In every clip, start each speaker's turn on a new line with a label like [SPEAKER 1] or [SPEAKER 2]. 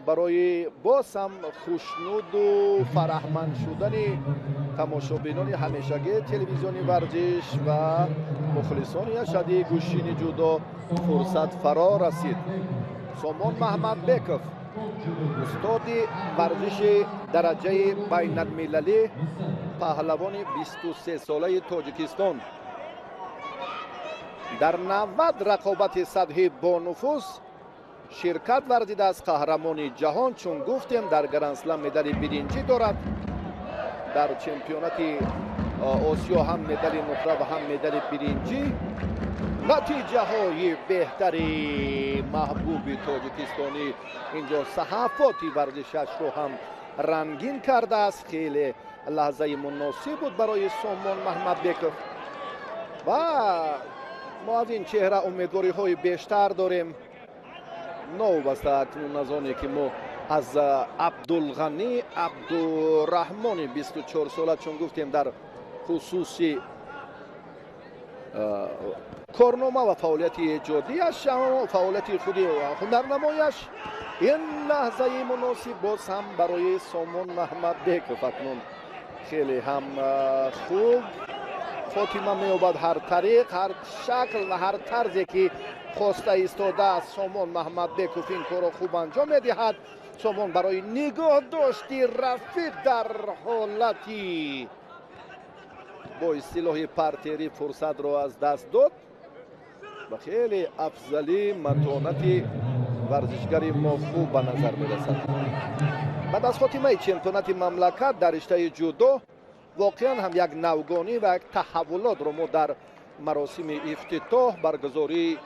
[SPEAKER 1] Барои боз ҳам хушнуду фараҳманд шудани тамошобинони ҳамешагии телевизиони варзиш ва мухлисони ашадии гӯштини ҷудо фурсат фаро расид. Сомон Маҳмадбеков, устоди варзиши дараҷаи байналмилалӣ, паҳлавони 23-солаи Тоҷикистон, дар 90 рақобати сатҳи бонуфуз ширкат варзидааст. Қаҳрамони ҷаҳон, чун гуфтем, дар Гранд-слам медали биринҷӣ дорад, дар чемпионати Осиё ҳам медали нуқра ва ҳам медали биринҷӣ. Натиҷаҳои беҳтари маҳбуби тоҷикистонӣ инҷо саҳафоти варзишашро ҳам рангин кардааст. Хеле лаҳзаи муносиб буд барои Сомон Маҳмадбеков ва мо аз ин чеҳра умедвориҳои бештар дорем, новобаста акнун аз оне ки мо аз Абдулғанӣ Абдураҳмони 24-сола, чун гуфтем, дар хусуси корнома ва фаъолияти эҷодиаш, фаъолияти худи ҳунарнамояш. Ин лаҳзаи муносиб боз ҳам барои Сомон Маҳмадбеков. Акнун хеле ҳам хуб хотима меёбад. Ҳар тариқ, ҳар шакл ва ҳар тарзе ки хоста истодааст, Сомон Маҳмадбеков ин корро хуб анҷом медиҳад. Сомон барои нигоҳ дошти рафиқ дар ҳолати бо истилоҳи партерӣ фурсатро аз даст дод ва хеле афзалӣ матонати варзишгари мо хуб ба назар мерасад. Баъд аз хотимаи чемпионати мамлакат дар риштаи ҷудо воқеан ҳам як навгонӣ ва як таҳаввулотро мо дар маросими ифтитоҳ баргузории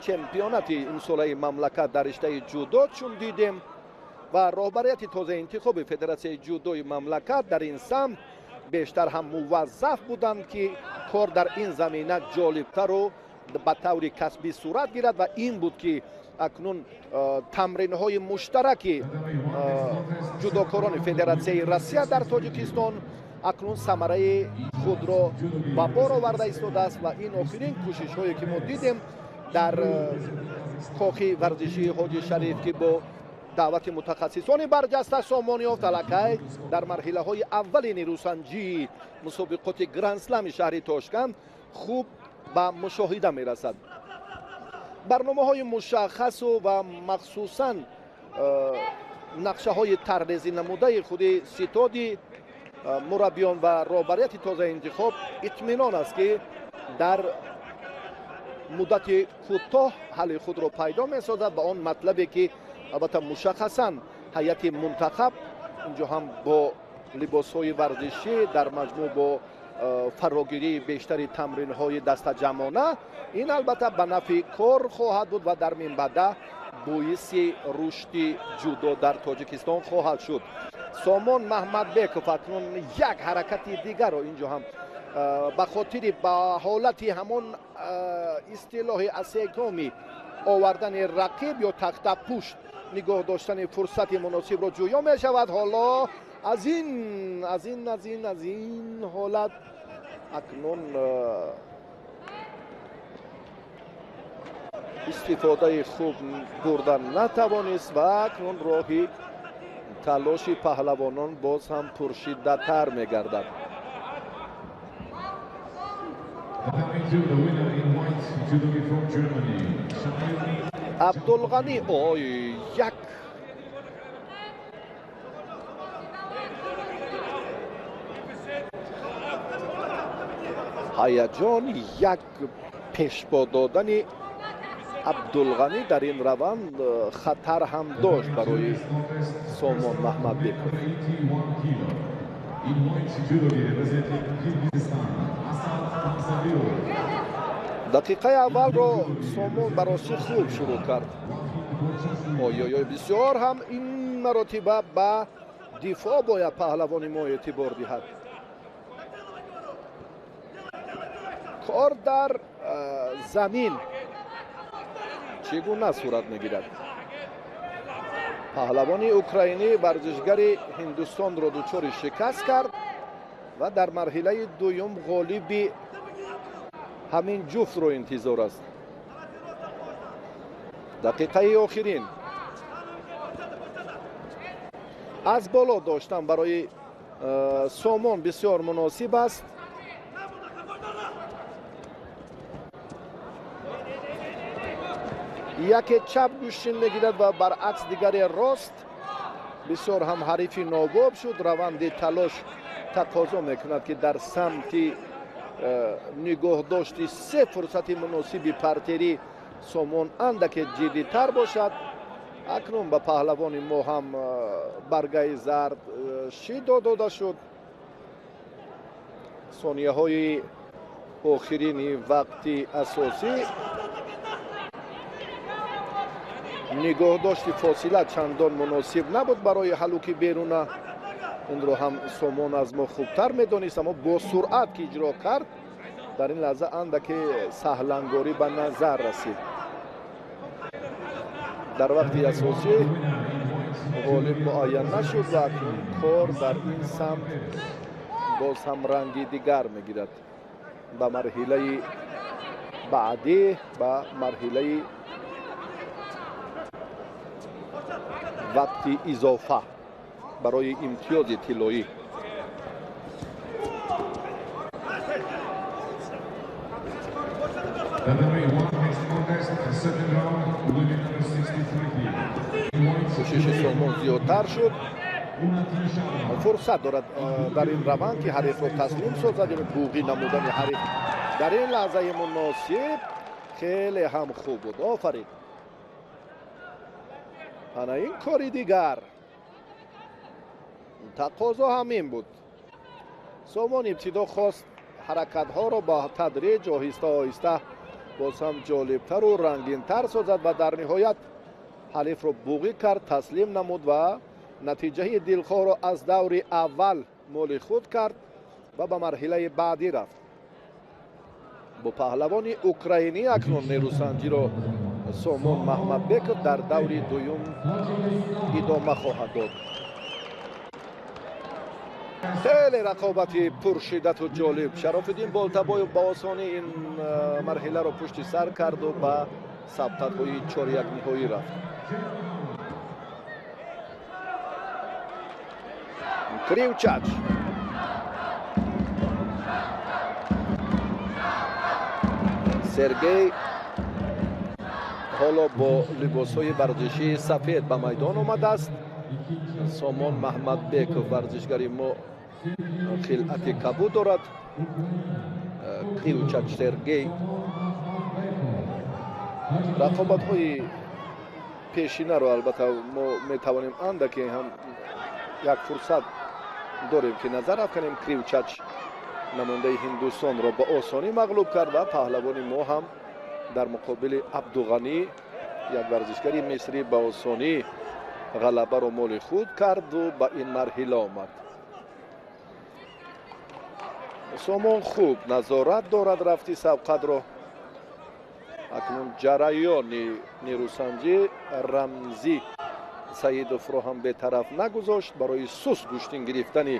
[SPEAKER 1] чемпионати имсолаи мамлакат дар риштаи ҷудо чун дидем ва роҳбарияти тозаинтихоби федератсияи ҷудои мамлакат дар ин самт бештар ҳам муваззаф буданд, ки кор дар ин замина ҷолибтару ба таври касбӣ сурат гирад. Ва ин буд, ки акнун тамринҳои муштараки ҷудокорони Федератсияи Россия дар Тоҷикистон акнун самараи худро ба бор оварда истодааст. Ва ин охирин кӯшишҳое ки мо дидем дар кохи варзишии Ҳоҷи Шариф, ки бо даъвати мутахассисони барҷаста сомон ёфт, аллакай дар марҳилаҳои аввали нерӯсанҷии мусобиқоти Гранд-слами шаҳри Тошканд хуб ба мушоҳида мерасад. Барномаҳои мушаххасу ва махсусан нақшаҳои таррезӣ намудаи худи ситоди мураббиён ва роҳбарияти тозаинтихоб итминон аст, ки дар муддати кӯтоҳ ҳалли худро пайдо месозад. Ва он матлабе ки албатта мушаххасан ҳайати мунтахаб инҷо ҳам бо либосҳои варзишӣ, дар маҷмӯъ бо фарогирии бештари тамринҳои дастаҷамъона, ин албатта ба нафъи кор хоҳад буд ва дар минбаъда боиси рушди ҷудо дар Тоҷикистон хоҳад шуд. Сомон Маҳмадбеков акнун як ҳаракати дигарро инҷо ҳам ба хотири ба ҳолати ҳамон истилоҳи асекоми овардани рақиб ё тахтапушт нигоҳ доштани фурсати муносибро ҷӯё мешавад. Ҳоло аз ин ҳолат акнун истифодаи хуб бурда натавонист ва акнун роҳи талоши паҳлавонон боз ҳам пуршиддаттар мегардад.
[SPEAKER 2] Tatami 2, the winner in white judogi from Germany, Shamil
[SPEAKER 1] Абдулғанӣ, ой, як ҳаяҷон, як пешпо додани Абдулғанӣ дар ин раванд хатар ҳам дошт барои Сомон Маҳмадбеков.
[SPEAKER 2] 81 kilo. In white judogi representing Kyrgyzstan, Asad Tamsabirov.
[SPEAKER 1] Дақиқаи аввалро Сомон баросӣ хуб шурӯъ кард. Ой-ой-ой, бисёр ҳам ин маротиба ба дифоъ бояд паҳлавони мо эътибор диҳад. Кор дар замин чӣ гуна сурат мегирад? Паҳлавони украинӣ варзишгари Ҳиндустонро дучори шикаст кард ва дар марҳилаи дуюм ғолиби ҳамин ҷуфтро интизор аст. Дақиқаи охирин. Аз боло доштан барои Сомон бисёр муносиб аст. Яке чап гӯштин мегирад ва баръакс дигаре рост. Бисёр ҳам ҳарифи нобоб шуд. Раванди талош тақозо мекунад, ки дар самти нигоҳдошти се фурсати муносиби партерӣ Сомон андаке ҷиддитар бошад. Акнун ба паҳлавони мо ҳам баргаи зард шидо дода шуд. Сонияҳои охирини вақти асосӣ нигоҳдошти фосила чандон муносиб набуд барои ҳалуки беруна. Инро ҳам Сомон аз мо хубтар медонист, аммо бо суръат ки иҷро кард, дар ин лаҳза андаке саҳлангорӣ ба назар расид. Дар вақти асосӣ ғолиб муайян нашуд ва акнун кор дар ин самт боз ҳам ранги дигар мегирад. Ба марҳилаи баъдӣ, ба марҳилаи вақти изофа барои имтиёзи тиллоӣ. Кӯшиши Сомон зиёдтар шуд. Фурсат дорад дар ин раванд, ки ҳарифро таслим созад. Яъне буғӣ намудани ҳариф дар ин лаҳзаи муносиб хеле ҳам хуб буд. Офарин. Ана ин кори дигар. Тақозо ҳамин буд. Сомон ибтидо хост ҳаракатҳоро ба тадриҷ оҳиста оҳиста боз ҳам ҷолибтару рангинтар созад ва дар ниҳоят ҳалифро буғӣ кард, таслим намуд ва натиҷаи дилхоҳро аз даври аввал моли худ кард ва ба марҳилаи баъдӣ рафт. Бо паҳлавони украинӣ акнун нерӯсанҷиро Сомон Маҳмадбеков дар даври дуюм идома хоҳад дод. Хеле рақобати пуршиддату ҷолиб. Шарофиддин Болтабоев ба осонӣ ин марҳиларо пушти сар карду ба сабқатҳои чорякниҳоӣ рафт. Кривчач. Сергей ҳоло бо либосҳои варзишии сафед ба майдон омадааст. Сомон Маҳмадбеков варзишгари мо хилъати кабуд дорад. Кривчач Сергей рақобатҳои пешинаро албатта мо метавонем андаке ҳам як фурсат дорем, ки назар афканем. Кривчач намояндаи Ҳиндустонро ба осонӣ мағлуб кард ва паҳлавони мо ҳам дар муқобили Абдуғанӣ, як варзишгари мисрӣ, ба осонӣ ғалабаро моли худ карду ба ин марҳила омад. Сомон хуб назорат дорад рафти сабқатро. Акнун ҷараёни нерӯсанҷӣ Рамзӣ Саидовро ҳам бетараф нагузошт. Барои суст гӯштин гирифтани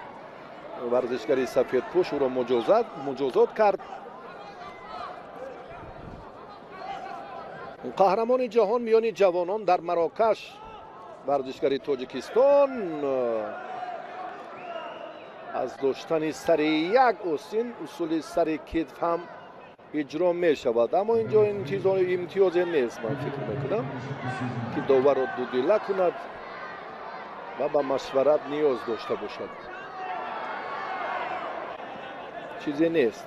[SPEAKER 1] варзишгари сафедпӯш ӯро муҷозот кард. Қаҳрамони ҷаҳон миёни ҷавонон дар Марокаш варзишгари Тоҷикистон аз доштани сари як остин усули сари китф ҳам иҷро мешавад, аммо инҷо ин чизо имтиёзе нест. Ман фикр мекунам, ки доварро дудила кунад ва ба машварат ниёз дошта бошад. Чизе нест.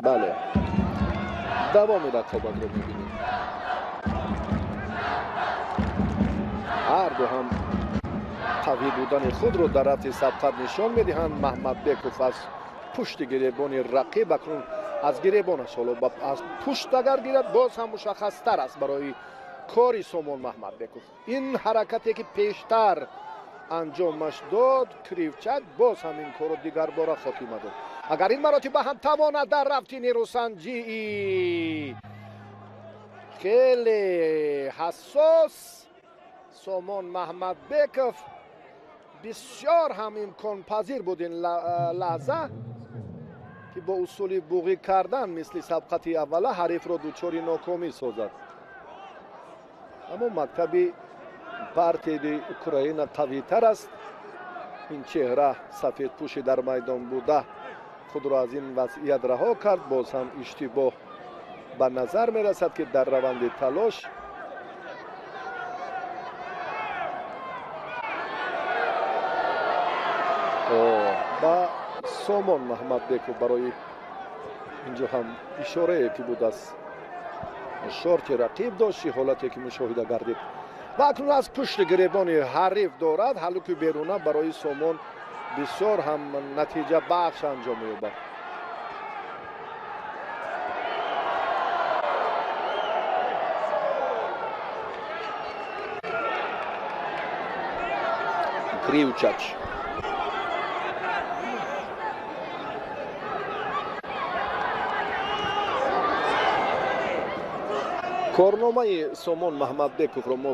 [SPEAKER 1] Бале, давоми рақобатро мебинем. Ҳарду ҳам қавӣ будани худро дар рафти сабқат нишон медиҳанд. Маҳмадбеков аз пушти гиребони рақиб, акнун аз гиребонаш ҳоло аз пушт агар гирад, боз ҳам мушаххастар аст барои кори Сомон Маҳмадбеков. Ин ҳаракате ки пештар анҷомаш дод Кривчак, боз ҳам ин корро дигарбора хотима дод. Агар ин маротиба ҳам тавонад дар рафти нерӯсанҷии хеле ҳассос Сомон Маҳмадбеков, бисёр ҳам имконпазир буд ин лаҳза, ки бо усули буғӣ кардан мисли сабқати аввала ҳарифро дучори нокомӣ созад. Аммо мактаби Партери Украина қавитар аст. Ин чеҳра сафедпӯши дар майдон буда худро аз ин вазъият раҳо кард. Боз ҳам иштибоҳ ба назар мерасад, ки дар раванди талош ба Сомон Маҳмадбеков барои инҷо ҳам ишорае ки буд аз шорти рақиб дошт, ҳолате ки мушоҳида гардид. Ва акнун аз пушти гиребони ҳариф дорад. Ҳалуки беруна барои Сомон бисёр ҳам натиҷабахш анҷом меёбад. Кривчач корномаи Сомон Маҳмадбековро мо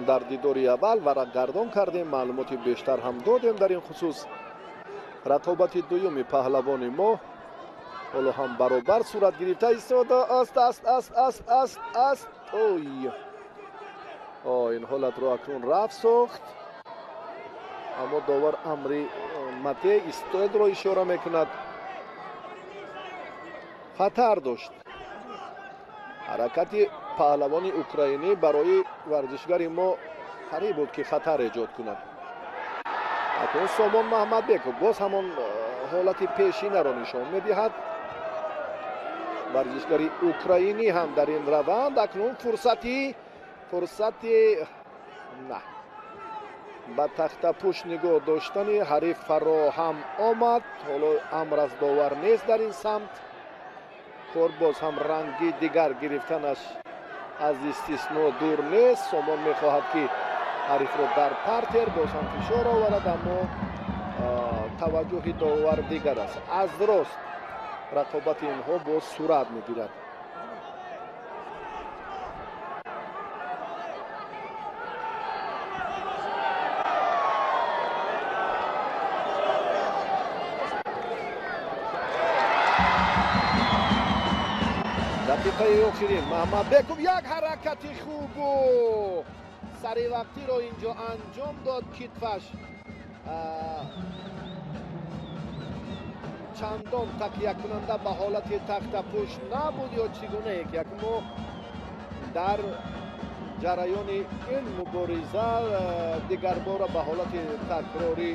[SPEAKER 1] дар дидори аввал варақгардон кардем, маълумоти бештар ҳам додем дар ин хусус. Рақобати дуюми паҳлавони мо ҳоло ҳам баробар сурат гирифта истода аст. Аст аст аст аст аст. Ой, ин ҳолатро акнун рафт сохт, аммо довар амри мате истодро ишора мекунад. Хатар дошт ҳаракати паҳлавони украинӣ барои варзишгари мо қариб буд, ки хатар эҷод кунад. Акнун Сомон Маҳмадбеков боз ҳамон ҳолати пешинаро нишон медиҳад. Варзишгари украинӣ ҳам дар ин раванд акнун фурсати на ба тахтапӯш нигоҳ доштани ҳариф фароҳам омад. Ҳоло амр аз довар нест дар ин самт. Кор боз ҳам ранги дигар гирифтанаш аз истисно дур нест. Сомон мехоҳад, ки ҳарифро дар партер боз ҳам фишор оварад, аммо таваҷҷӯҳи довар дигар аст. Аз рост рақобати инҳо боз сурат мегирад. Дақиқаи охирин Маҳмадбеков як ҳаракати хубу саривақтиро инҷо анҷом дод. Китфаш чандон такиякунанда ба ҳолати тахтапӯш набуд ё чӣ гунае ки мо дар ҷараёни ин мубориза дигарбора ба ҳолати такрорӣ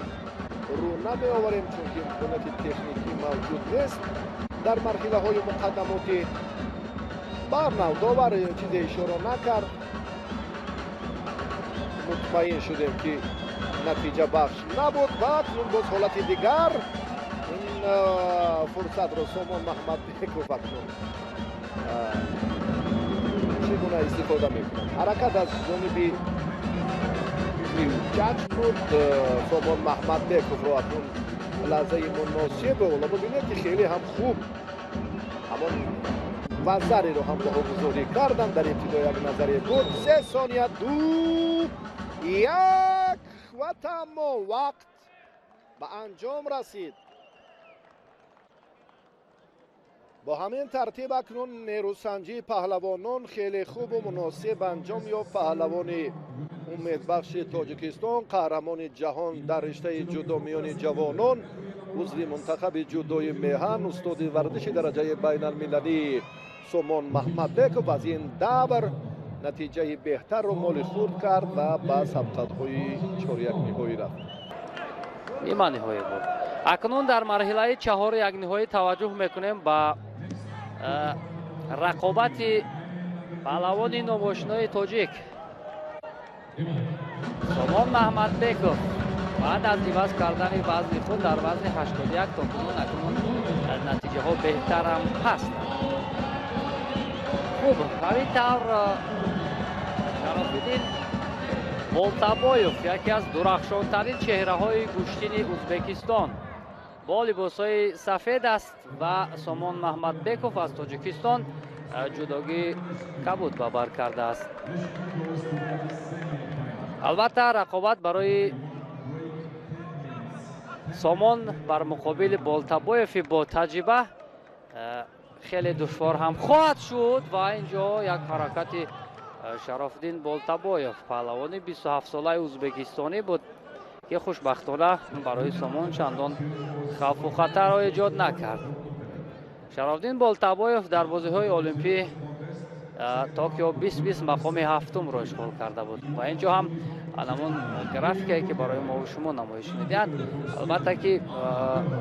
[SPEAKER 1] рӯ намеоварем, чунки имконияти техникӣ мавҷуд нест дар марҳилаҳои муқаддамотӣ. Барнав довар чизе ишора накард. Мутмаин шудем, ки натиҷабахш набуд. Ва акнун боз ҳолати дигар. Ин фурсатро Сомон Маҳмадбеков акнун чӣ гуна истифода мекунад. Ҳаракат аз ҷониби Кривчач буд. Сомон Маҳмадбековро акнун лаҳзаи муносиб бубинед, ки хеле ҳам хуб ҳамон вазареро ҳам баҳогузорӣ кардам. Дар ибтидо як назаре буд. 3 сония, 2, 1 ва тамом. Вақт ба анҷом расид. Бо ҳамин тартиб акнун нерӯсанҷии паҳлавонон хеле хубу муносиб анҷом ёфт. Паҳлавони умедбахши Тоҷикистон, қаҳрамони ҷаҳон дар риштаи ҷудо миёни ҷавонон, узви мунтахаби ҷудои меҳан, устоди варзиши дараҷаи байналмилалӣ Сомон Маҳмадбеков аз ин давр натиҷаи беҳтарро моли худ кард ва ба сабқатҳои чорякниҳоӣ рафт.
[SPEAKER 3] Нима ниҳоӣ буд. Акнун дар марҳилаи чаҳору якниҳоӣ таваҷҷӯҳ мекунем ба рақобати паҳлавони номошинои тоҷик Сомон Маҳмадбеков баъд аз иваз кардани вазни худ дар вазни 81 то кунун акнун натиҷаҳо беҳтарам ҳаст. Хуб, ҳамин тавр Шарофиддин Болтабоев, яке аз дурахшонтарин чеҳраҳои гӯштини Узбекистон, бо либосҳои сафед аст ва Сомон Маҳмадбеков аз Тоҷикистон ҷудогии кабуд ба бар кардааст. Албатта, рақобат барои Сомон бар муқобили Болтабоеви бо таҷриба хеле душвор ҳам хоҳад шуд ва ин ҷо як ҳаракати Шарофиддин Болтабоев, паҳлавони 27-солаи ӯзбекистонӣ буд, ки хушбахтона барои Сомон чандон хавфу хатарро эҷод накард. Шарофиддин Болтабоев дар бозиҳои Олимпӣ Токио 2020 мақоми ҳафтумро ишғол карда буд ва инҷо ҳам ҳамон графикае, ки барои мо шумо намоиш медиҳад, албатта ки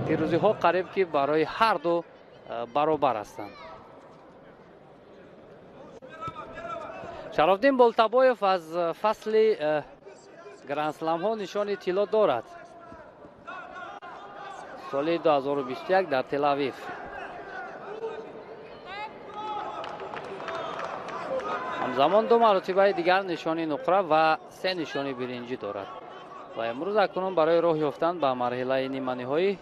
[SPEAKER 3] пирӯзиҳо қариб ки барои ҳар ду баробар ҳастанд. Шарофиддин Болтабоев аз фасли грандсламҳо нишони тилло дорад. Соли 2021 дар Телавив. Ҳамзамон ду маротибаи дигар нишони нуқра ва се нишони биринҷӣ дорад ва имрӯз акнун барои роҳ ёфтан ба марҳилаи ниманиҳоӣ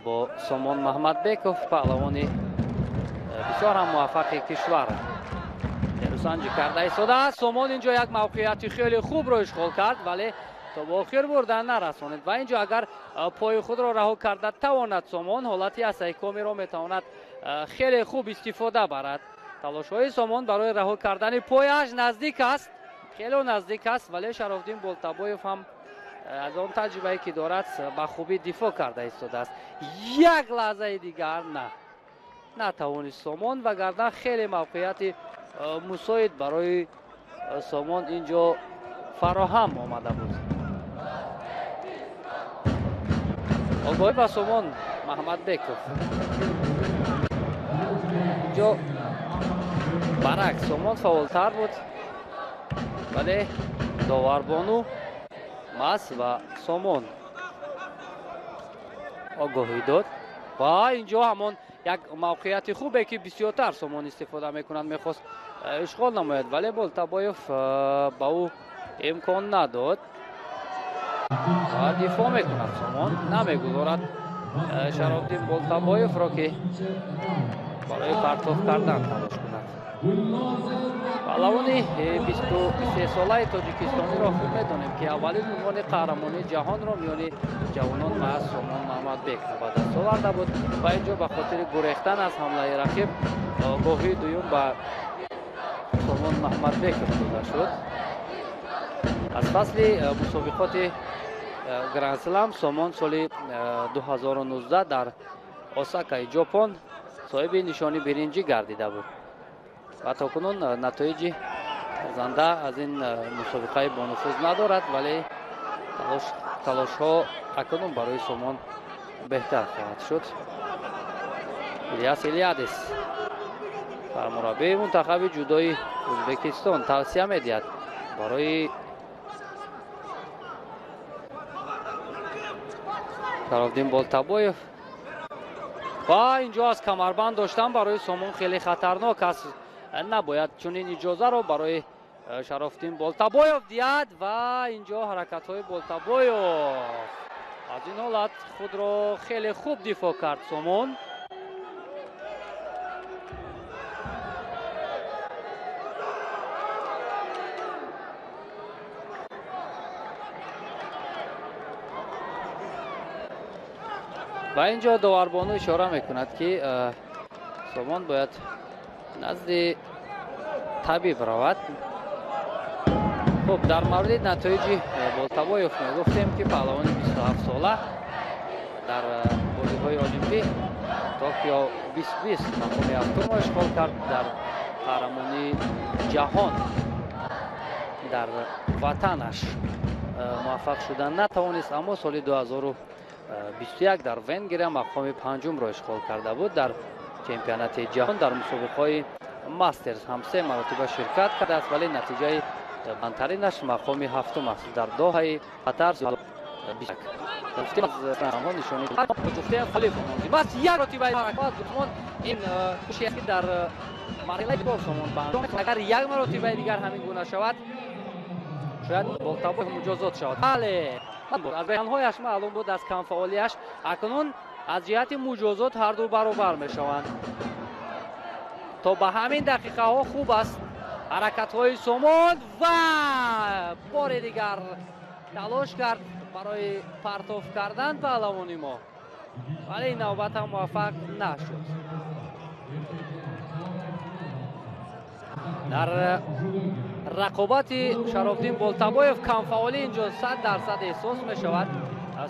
[SPEAKER 3] бо Сомон Маҳмадбеков, паҳлавони бисёр ҳам муваффақи кишвар, нерӯсанҷӣ карда истодааст. Сомон инҷо як мавқеияти хеле хубро ишғол кард, вале то ба охир бурдан нарасонид ва инҷо агар пои худро раҳо карда тавонад, Сомон ҳолати асайкомиро метавонад хеле хуб истифода барад. Талошҳои Сомон барои раҳо кардани пояш наздик аст, хеле наздик аст, вале Шарофиддин Болтабоев ҳам аз он таҷрибае ки дорад ба хубӣ дифоъ карда истодааст. Як лаҳзаи дигар на натавонист Сомон, вагарна хеле мавқеияти мусоид барои Сомон инҷо фароҳам омада буд. Огоҳӣ ба Сомон Маҳмадбеков. Инҷо баръакс Сомон фаъолтар буд, вале доварбону мас ва Сомон огоҳӣ дод ва инҷо ҳамон як мавқеияти хубе, ки бисёртар Сомон истифода мекунад, мехост ишғол намояд, вале Болтабоев ба ӯ имкон надод ва дифоъ мекунад. Сомон намегузорад Шарофиддин Болтабоевро, ки барои партоф кардан талош кунад. Паҳлавони 23-солаи тоҷикистониро хуб медонем, ки аввалин унвони қаҳрамонии ҷаҳонро миёни ҷавонон маҳз Сомон Маҳмадбеков ба даст оварда буд ва инҷо ба хотири гурехтан аз ҳамлаи рақиб огоҳии дуюм ба Сомон Маҳмадбеков дода шуд. Аз фасли мусобиқоти грандслам Сомон соли 2019 дар Осакаи Ҷопон соҳиби нишони биринҷӣ гардида буд ва то кунун натоиҷи занда аз ин мусобиқаи бонуфуз надорад, вале талошҳо акнун барои Сомон беҳтар хоҳад шуд. Ильяс Илиадис, сармураббии мунтахаби ҷудои Ӯзбекистон, тавсия медиҳад барои Шарофиддин Болтабоев ва инҷо аз камарбанд доштан барои Сомон хеле хатарнок аст. Набояд чунин иҷозаро барои Шарофиддин Болтабоев диҳад ва инҷо ҳаракатҳои Болтабоев аз ин ҳолат худро хеле хуб дифоъ кард Сомон. Ва инҷо доварбону ишора мекунад, ки Сомон бояд назди табиб равад. Хуб, дар мавриди натоиҷи Болтабоев мегуфтем, ки паҳлавони 27-сола дар бозиҳои Олимпӣ Токио 2020 мақоми ҳафтумро ишғол кард, дар қаҳрамонии ҷаҳон дар ватанаш муваффақ шудан натавонист, аммо соли 2021 дар Венгрия мақоми панҷумро ишғол карда буд. Дар чемпионати ҷаҳон дар мусобиқаҳои мастерс ҳам се маротиба ширкат кардааст, вале натиҷаи бандтаринаш мақоми ҳафтум аст дар Доҳаи Қатар. Ин ки дар марҳилаи бор Сомон агар як маротибаи дигар ҳамин гуна шавад, шояд Болтабоев муҷозот шавад. Бале, аз баёнҳояш маълум буд, аз камфаъолияш. Акнун аз ҷиҳати муҷозот ҳар ду баробар мешаванд. То ба ҳамин дақиқаҳо хуб аст ҳаракатҳои Сомон ва бори дигар талош кард барои партоф кардан паҳлавони мо, вале ин навбат ҳам муваффақ нашуд. Дар рақобати Шарофдин Болтабоев камфаъолӣ инҷо 100% эҳсос мешавад.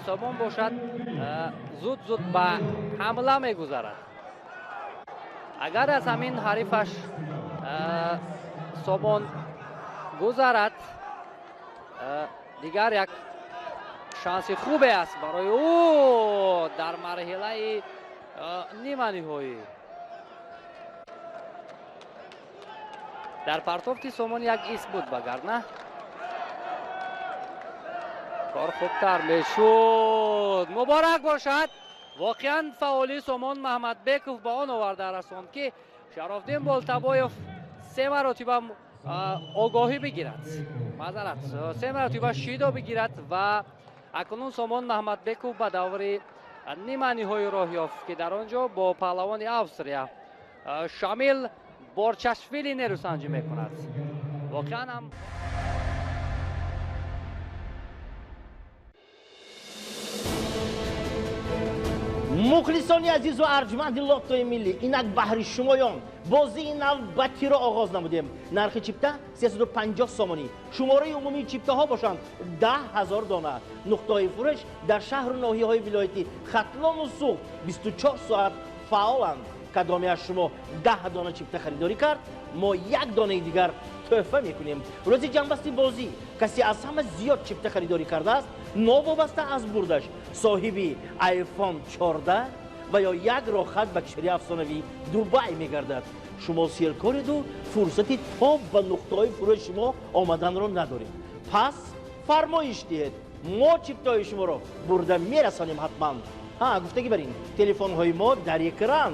[SPEAKER 3] Сомон бошад зуд-зуд ба ҳамла мегузарад. Агар аз ҳамин ҳарифаш Сомон гузарад, дигар як шанси хубе аст барои ӯ дар марҳилаи ниманиҳоӣ. Дар партофти Сомон як ис буд, вагарна кор хубтар мешуд. Муборак бошад. Воқеан фаъолии Сомон Маҳмадбеков ба он оварда расонд, ки Шарофдин Болтабоев се маротиба огоҳӣ бигирад, маъзарат, се маротиба шидо бигирад ва акнун Сомон Маҳмадбеков ба даври ниманиҳоӣ роҳ ёфт, ки дар он ҷо бо паҳлавони Австрия Шамил Борчашвили нерӯсанҷӣ мекунад. Воқеан ҳам
[SPEAKER 4] мухлисони азизу арҷманди лоттои миллӣ, инак баҳри шумоён бозии навбатиро оғоз намудем. Нархи чипта 350 сомонӣ, шумораи умумии чиптаҳо бошанд 10 000 дона. Нуқтаҳои фурӯш дар шаҳру ноҳияҳои вилоятӣ Хатлону Суғд 24 соат фаъоланд. Кадоме аз шумо 10 дона чипта харидорӣ кард, мо як донаи дигар тӯҳфа мекунем. Рӯзи ҷамъбасти бозӣ касе аз ҳама зиёд чипта харидорӣ кардааст, новобаста аз бурдаш, соҳиби iPhone 14 ва ё як роҳхат ба кишвари афсонавӣ Дубай мегардад. Шумо серкореду фурсати то ба нуқтаҳои фурӯши мо омаданро надоред. Пас фармоиш диҳед, мо чиптаҳои шуморо бурда мерасонем ҳатман. Ҳа, гуфтагӣ бар ин, телефонҳои мо дар экран.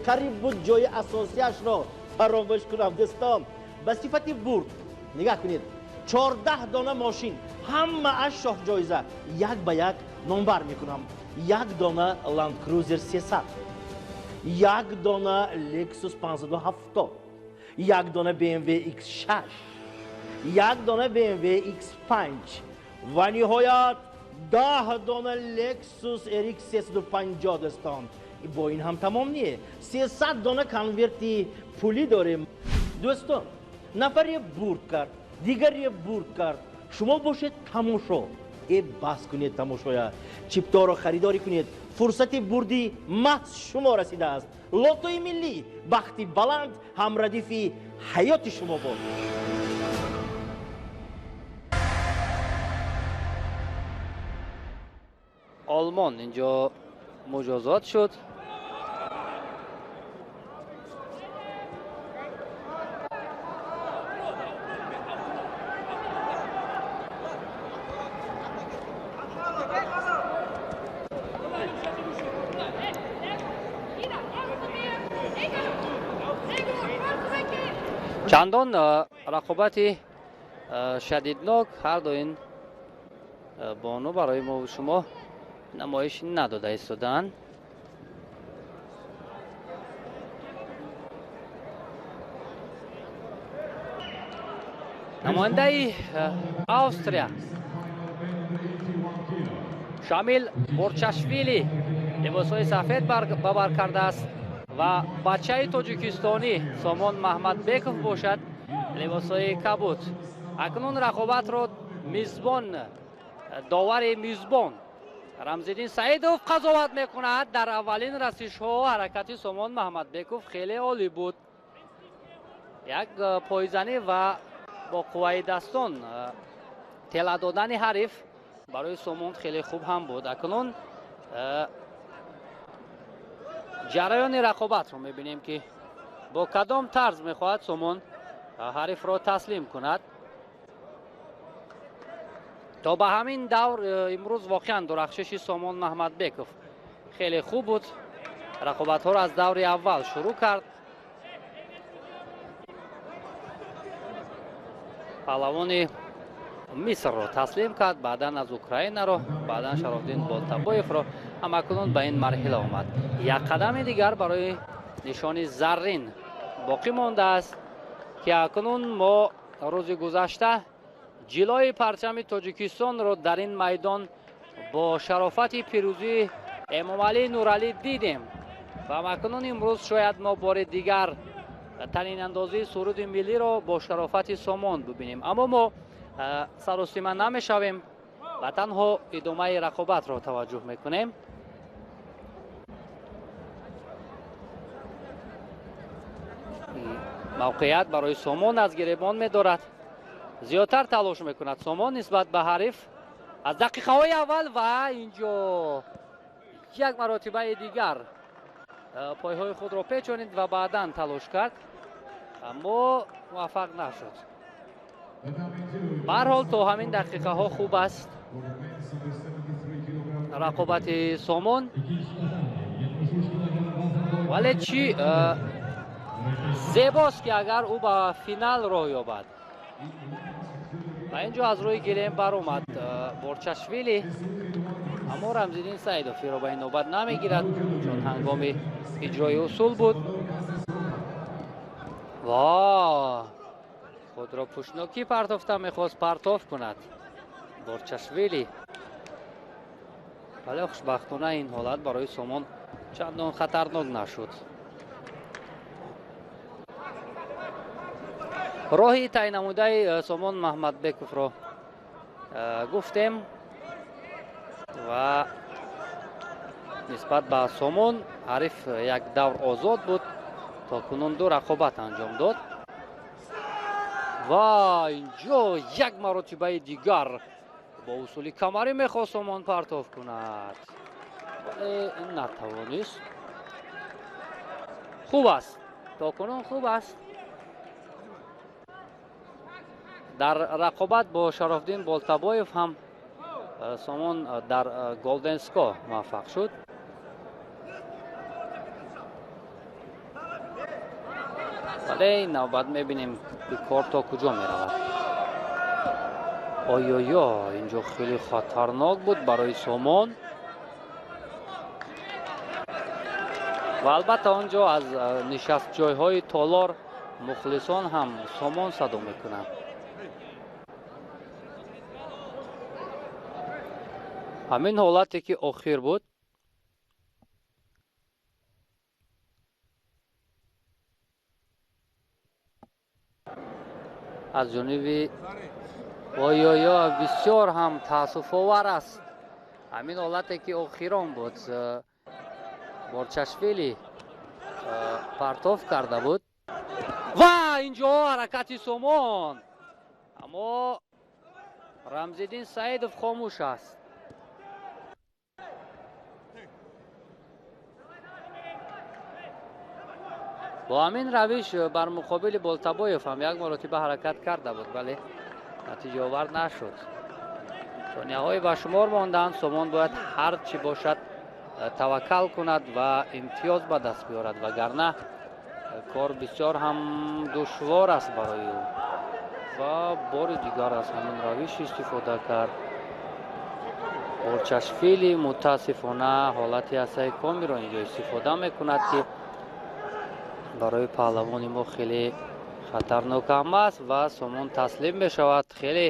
[SPEAKER 4] Қариб буд ҷои асосиашро фаромӯш кунам, дӯстон. Ба сифати бурд нигоҳ кунед, 14 дона мошин, ҳамааш шоҳҷоиза, як ба як номбар мекунам. Як дона Land Cruiser 300, як дона Lexus 570, як дона BMW X6, як дона BMW X5 ва ниҳоят 10 дона Lexus RX 350. Дӯстон, бо ин ҳам тамом не, 300 дона конверти пулӣ дорем. Дӯстон, нафаре бурд кард, дигаре бурд кард, шумо бошед тамошо. Бас кунед тамошоя, чиптаро харидорӣ кунед. Фурсати бурди маҳз шумо расидааст. Лоттои миллӣ, бахти баланд ҳамрадифи ҳаёти шумо бод.
[SPEAKER 3] Олмон инҷо муҷозот шуд. Чандон рақобати шадиднок ҳар ду ин бону барои мо шумо намоиш надода истоданд. Намояндаи Австрия Шамил Борчашвили либосҳои сафед ба бар кардааст ва бачаи тоҷикистонӣ Сомон Маҳмадбеков бошад либосҳои кабуд. Акнун рақобатро мизбон, довари мизбон Рамзиддин Саидов қазоват мекунад. Дар аввалин расишҳо ҳаракати Сомон Маҳмадбеков хеле олӣ буд. Як пойзанӣ ва бо қувваи дастон тела додани ҳариф барои Сомон хеле хуб ҳам буд. Акнун ҷараёни рақобатро мебинем, ки бо кадом тарз мехоҳад Сомон ҳарифро таслим кунад. То ба ҳамин давр имрӯз воқеан дурахшиши Сомон Маҳмадбеков хеле хуб буд. Рақобатҳоро аз даври аввал шурӯъ кард. Паҳлавони Мисрро таслим кард, баъдан аз Украинаро, баъдан Шарофдин Болтабоевро. Ҳамакунун ба ин марҳила омад. Як қадами дигар барои нишони заррин боқӣ мондааст, ки акнун мо рӯзи гузашта ҷилои парчами Тоҷикистонро дар ин майдон бо шарофати пирӯзии Эмомалӣ Нуралӣ дидем ва акнун имрӯз шояд мо бори дигар танинандозии суруди миллиро бо шарофати Сомон бибинем. Аммо мо саросима намешавем ва танҳо идомаи рақобатро таваҷҷӯҳ мекунем. Мавқеият барои Сомон аз гиребон медорад. Зиёдтар талош мекунад Сомон нисбат ба ҳариф аз дақиқаҳои аввал ва инҷо як маротибаи дигар пойҳои худро печонид ва баъдан талош кард, аммо муваффақ нашуд. Ба ҳар ҳол то ҳамин дақиқаҳо хуб аст рақобати Сомон, вале чӣ зебост ки агар ӯ ба финал роҳ ёбад. Ва инҷо аз рӯи гилем баромад Борчашвили, аммо Рамзиддин Саидов иро ба ин навбат намегирад, чун ҳангоми иҷрои усул буд. Ва худро пушнокӣ партофта мехост партоф кунад Борчашвили, вале хушбахтона ин ҳолат барои Сомон чандон хатарнок нашуд. Роҳи тай намудаи Сомон Маҳмадбековро гуфтем ва нисбат ба Сомон ҳариф як давр озод буд, то кунун ду рақобат анҷом дод. Ва инҷо як маротибаи дигар бо усули камарӣ мехост Сомон партоф кунад, вале натавонист. Хуб аст, то кунун хуб аст. Дар рақобат бо Шарофдин Болтабоев ҳам Сомон дар Голденско муваффақ шуд. Вале ин навбат мебинем ки кор то куҷо меравад. Ойойо, инҷо хеле хатарнок буд барои Сомон. Ва албатта он ҷо аз нишастҷойҳои толор мухлисон ҳам Сомон садо мекунанд. Ҳамин ҳолате ки охир буд, аз ҷониби ойойо бисёр ҳам таассуфовар аст. Ҳамин ҳолате ки охирон буд, Борчашвили партоф карда буд ва инҷо ҳаракати Сомон, аммо Рамзиддин Саидов хомӯш аст. Бо ҳамин равиш бар муқобили Болтабоев ҳам як маротиба ҳаракат карда буд, вале натиҷаовар нашуд. Сонияҳои ба шумор монданд. Сомон бояд ҳар чӣ бошад таваккал кунад ва имтиёз ба даст биёрад, вагарна кор бисёр ҳам душвор аст барои ӯ. Ва бори дигар аз ҳамин равиш истифода кард Борчашвили. Мутаассифона ҳолати асаи комиро инҷо истифода мекунад, ки барои паҳлавони мо хеле хатарнок ҳам аст ва Сомон таслим мешавад. Хеле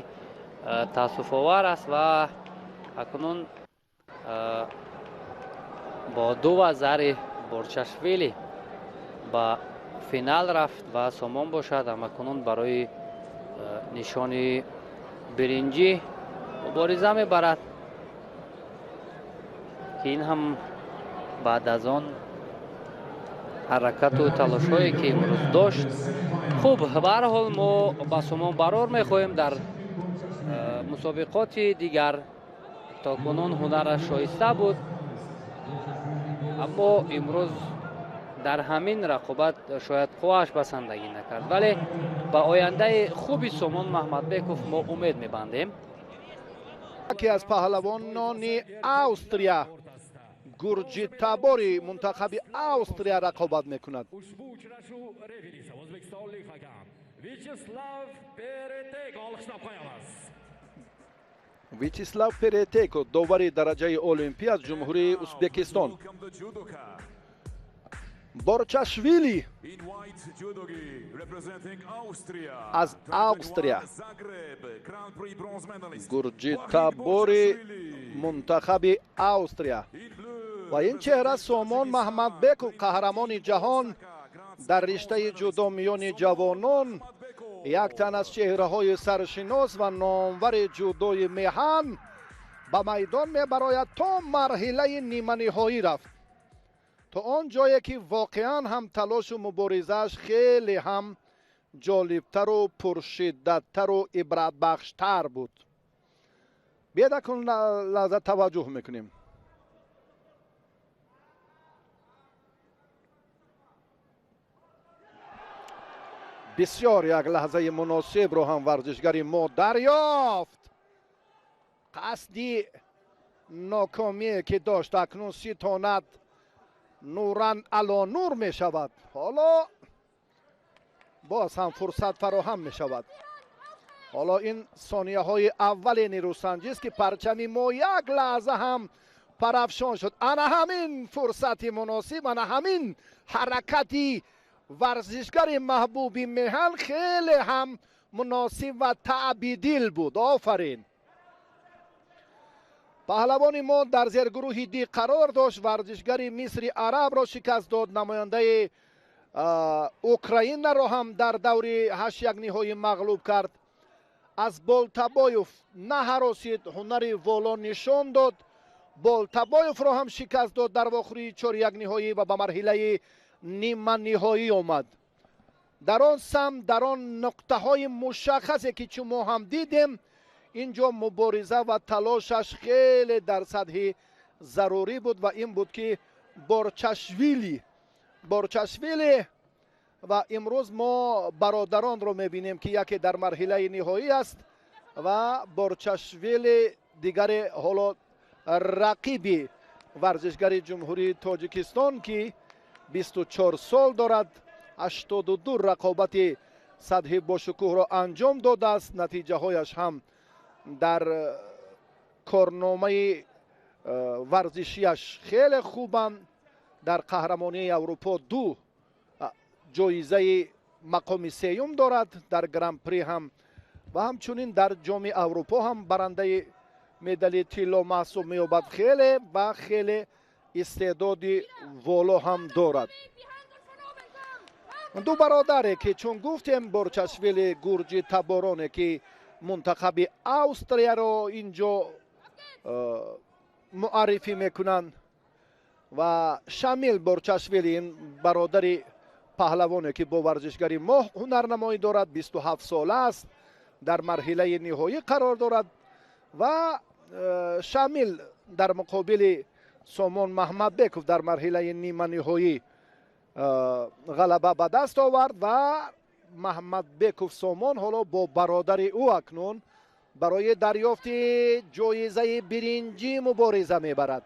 [SPEAKER 3] таассуфовар аст ва акнун бо ду вазари Борчашвили ба финал рафт ва Сомон бошад ҳамакунун барои нишони биринҷӣ мубориза мебарад, ки ин ҳам баъд аз он ҳаракату талошҳое ки имрӯз дошт. Хуб, ба ҳар ҳол мо ба Сомон барор мехоҳем дар мусобиқоти дигар. То кунун ҳунараш шоиста буд, аммо имрӯз дар ҳамин рақобат шояд қуввааш басандагӣ накард, вале ба ояндаи хуби Сомон Маҳмадбеков мо умед мебандем.
[SPEAKER 1] Яке аз паҳлавонони Австрия, гурҷитабори мунтахаби Австрия рақобат мекунад. Вячеслав Перетеко, довари дараҷаи олимпӣ аз Ҷумҳурии Узбекистон. Борчашвили аз Австрия, гурҷитабори мунтахаби Австрия. Ва ин чеҳра Сомон Маҳмадбеков, қаҳрамони ҷаҳон Дар риштаи ҷудо миёни ҷавонон як тан аз чеҳраҳои саршинос ва номвари ҷудои меҳан ба майдон мебарояд. То марҳилаи ниманиҳоӣ рафт, то он ҷое ки воқеан ҳам талошу муборизааш хеле ҳам ҷолибтару пуршиддаттару ибратбахштар буд. Биёед акнун лаҳза таваҷҷӯҳ мекунем. Бисёр як лаҳзаи муносибро ҳам варзишгари мо дарёфт. Қасди нокомие ки дошт акнун ситонад нуран ало нур мешавад. Ҳоло боз ҳам фурсат фароҳам мешавад. Ҳоло ин сонияҳои аввали нерӯсанҷист ки парчами мо як лаҳза ҳам парафшон шуд. Ана ҳамин фурсати муносиб, ана ҳамин ҳаракати варзишгари маҳбуби меҳан хеле ҳам муносиб ва таъби дил буд. Офарин! Паҳлавони мо дар зергурӯҳи Ди қарор дошт. Варзишгари Мисри арабро шикаст дод. Намояндаи Украинаро ҳам дар даври 8-1 ниҳоӣ мағлуб кард. Аз Болтабоев наҳаросид, ҳунари воло нишон дод. Болтабоевро ҳам шикаст дод дар вохӯрии 4-1 ниҳоӣ ва ба марҳилаи ниманиҳоӣ омад. Дар он самт, дар он нуқтаҳои мушаххасе ки чун мо ҳам дидем, инҷо мубориза ва талошаш хеле дар сатҳи зарурӣ буд ва ин буд ки Борчашвили ва имрӯз мо бародаронро мебинем ки яке дар марҳилаи ниҳоӣ аст ва Борчашвили дигаре ҳоло рақиби варзишгари Ҷумҳурии Тоҷикистон ки 24 сол дорад, 82 рақобати сатҳи бошукӯҳро анҷом додааст. Натиҷаҳояш ҳам дар корномаи варзишиаш хеле хубанд. Дар қаҳрамонии Аврупо 2 ҷоизаи мақоми сеюм дорад, дар Гран-при ҳам ва ҳамчунин дар Ҷоми Аврупо ҳам барандаи медали тилло маҳсуб меёбад. Хеле ва хеле истеъдоди воло ҳам дорад. Ду бародаре ки чун гуфтем, Борчашвили гурҷи табороне ки мунтахаби Австрияро инҷо муаррифӣ мекунанд ва Шамил Борчашвили ин бародари паҳлавоне ки бо варзишгари мо ҳунарнамоӣ дорад, 27 сола аст, дар марҳилаи ниҳоӣ қарор дорад ва Шамил дар муқобили Сомон Маҳмадбеков дар марҳилаи ниманиҳоӣ ғалаба ба даст овард ва Маҳмадбеков Сомон ҳоло бо бародари ӯ акнун барои дарёфти ҷоизаи биринҷӣ мубориза мебарад.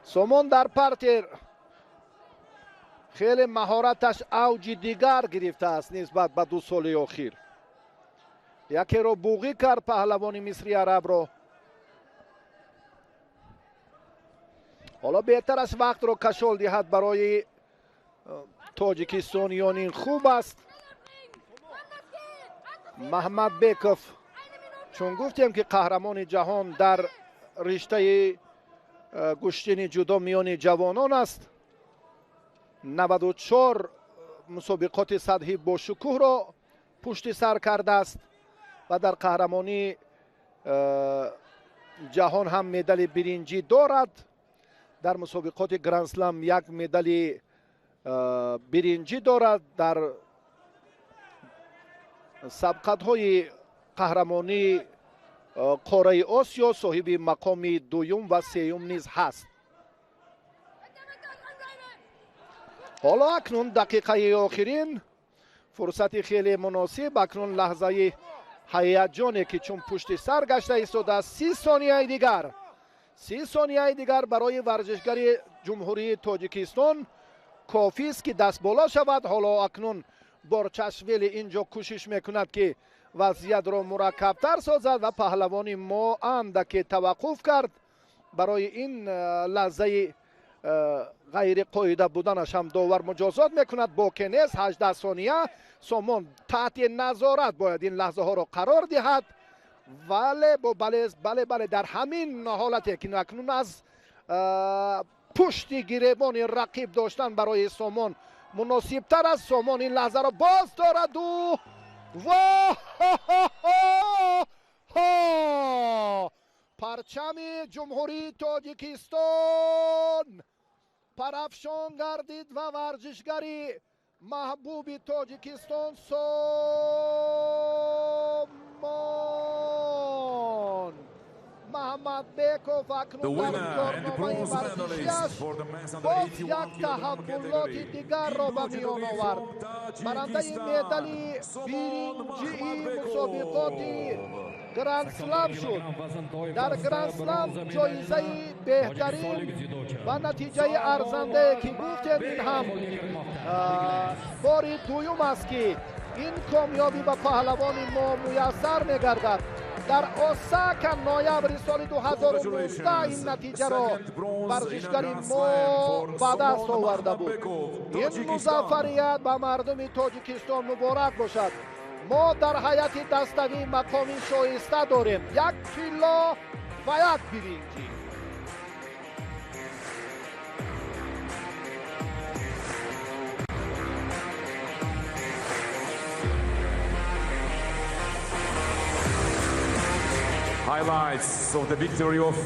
[SPEAKER 1] Сомон дар партер хеле маҳораташ авҷи дигар гирифтааст нисбат ба 2 соли охир. Якеро буғӣ кард паҳлавони Мисри арабро. Ҳоло беҳтар аст вақтро кашол диҳад барои тоҷикистониён, ин хуб аст. Маҳмадбеков чун гуфтем ки қаҳрамони ҷаҳон дар риштаи гӯштини ҷудо миёни ҷавонон аст, 94 мусобиқоти сатҳи бошукӯҳро пушти сар кардааст ва дар қаҳрамонии ҷаҳон ҳам медали биринҷӣ дорад. Дар мусобиқоти Гранд-слам як медали биринҷӣ дорад. Дар сабқатҳои қаҳрамонии қораи Осиё соҳиби мақоми дуюм ва сеюм низ ҳаст. Ҳоло акнун дақиқаи охирин, фурсати хеле муносиб, акнун лаҳзаи ҳаяҷоне ки чун пушти сар гашта истодааст. 30 сонияи дигар, 30 сонияи дигар барои варзишгари Ҷумҳурии Тоҷикистон кофист ки даст боло шавад. Ҳоло акнун Борчашвили инҷо кӯшиш мекунад ки вазъиятро мураккабтар созад ва паҳлавони мо андаке таваққуф кард. Барои ин лаҳзаи ғайриқоида буданаш ҳам довар муҷозот мекунад. Боке нест, 18 сония. Сомон таҳти назорат бояд ин лаҳзаҳоро қарор диҳад, вале бале дар ҳамин ҳолате ки акнун аз Пушти гиребони рақиб доштан барои Сомон муносибтар аст. Сомон ин лаҳзаро боз дораду ва парчами Ҷумҳурии Тоҷикистон парафшон гардид ва варзишгари маҳбуби Тоҷикистон Сомон Маҳмадбеков акнун дар корномаи варзишиаш боз як таҳаввулоти дигарро ба миён овард. Барандаи медали биринҷии мусобиқоти Гранд-слам шуд. Дар Гранд-слам ҷоизаи беҳтарин ва натиҷаи арзандае ки гуфтем, ин ҳам бори дуюм аст, ки ин комёбӣ ба паҳлавони мо муяссар мегардад. Дар Осака ноябри соли 2019 ин натиҷаро варзишгари мо ба даст оварда буд. Ин музаффарият ба мардуми Тоҷикистон муборак бошад. Мо дар ҳайати даставӣ мақоми шоиста дорем: як тилло ва як биринҷӣ.
[SPEAKER 2] Highlights of the victory of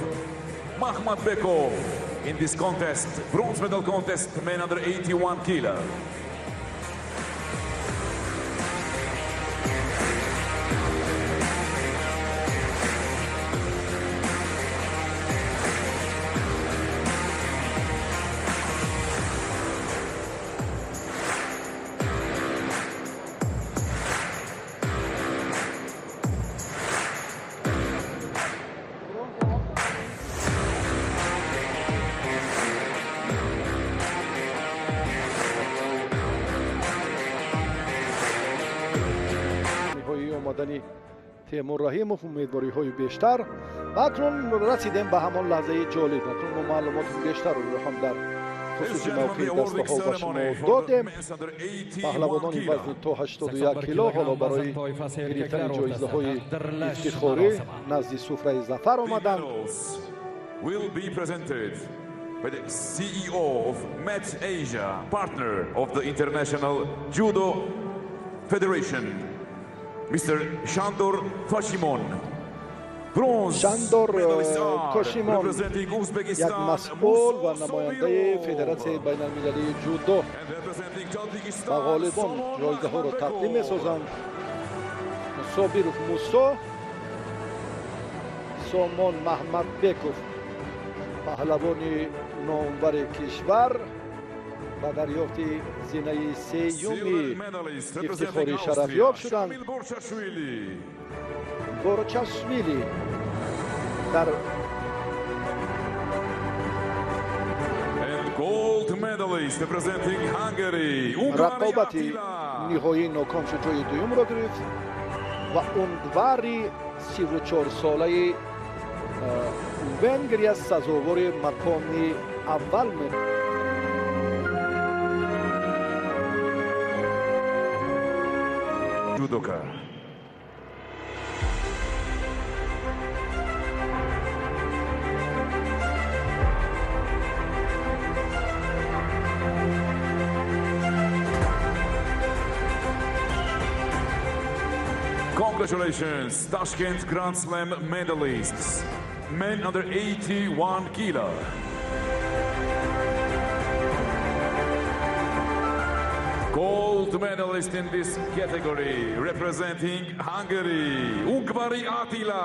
[SPEAKER 2] Makhmadbekov in this contest, bronze medal contest, men under 81 kilo.
[SPEAKER 1] Омадани Темур Раҳимов умедвориҳои бештар. Ва акнун расидем ба ҳамон лаҳзаи ҷолиб. Акнун мо маълумоти бештарро ҳам дар хусуси мавқеи дастаҳо ба шумо додем. Паҳлавонони вазни то 81 кило ҳоло барои гирифтани ҷоизаҳои ифтихорӣ назди суфраи зафар омаданд.
[SPEAKER 2] Will be presented by the CEO of Met Asia, partner of the International Judo Federation, Mr. Shandor Kashimon.
[SPEAKER 1] Шандор Кошимон, як масъул ва намояндаи Федератсияи байналмилалии ҷудо, ба ғолибон ҷоизаҳоро тақдим месозанд. Собиров Мусо, Сомон Маҳмадбеков, паҳлавони номвари кишвар, ба дарёфти зинаи сеюми ифтихорӣ шарафёб шуданд. Борчашвили дар рақобати ниҳоии ноком шуд, ҷои дуюмро гирифт ва Унгвари 34-солаи Венгрия сазовори мақоми аввал ме
[SPEAKER 2] Judoka. Congratulations, Tashkent Grand Slam medalists, men under 81 kilo. Gold medalist in this category, representing Hungary, Ungvari Attila.